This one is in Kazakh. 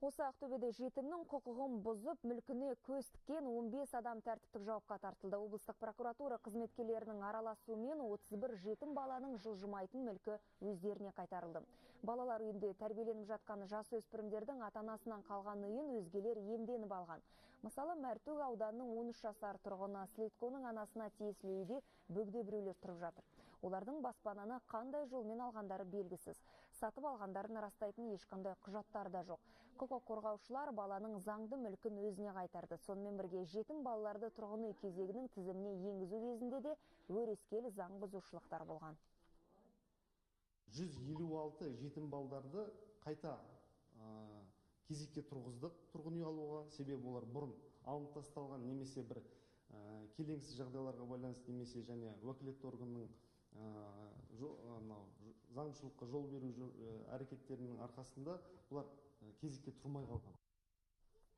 Осы Ақтөбеде жетімнің құқығын бұзып, мүлкіне көз тіккен 15 адам тәртіптік жауапқа тартылды. Облыстық прокуратура қызметкерлерінің араласуымен 31 жетім баланың жылжымайтын мүлкі өздеріне қайтарылды. Балалар үйінде тәрбиеленіп жатқан жас өспірімдердің ата-анасынан қалған үйін өзгелер иемденіп алған. Мысалы, Мәртөк ауданының 13 жасар тұрғыны Следконың анасына тиесілі үйде бөгде біреулер тұрып жатыр. Олардың баспананы қандай жолмен алғандары белгісіз. Сатып алғандарын растайтын ешқандай құжаттары да жоқ. Құқық қорғаушылар баланың заңды мүлкін өзіне қайтарды. Сонымен бірге жетім балаларды тұрғын үй кезегінің тізіміне енгізу кезінде де өрескел заң бұзушылықтар болған. 156 жетім балдарды қайта кезекке тұрғыздық тұрғын үй алуға. Себебі олар бұрын алынып тасталған немесе бір келеңсіз жағдайларға байланысты немесе және уәкілетті органның заңшылыққа жол беру әрекеттерінің арқасында бұлар кезекке тұрмай қалған.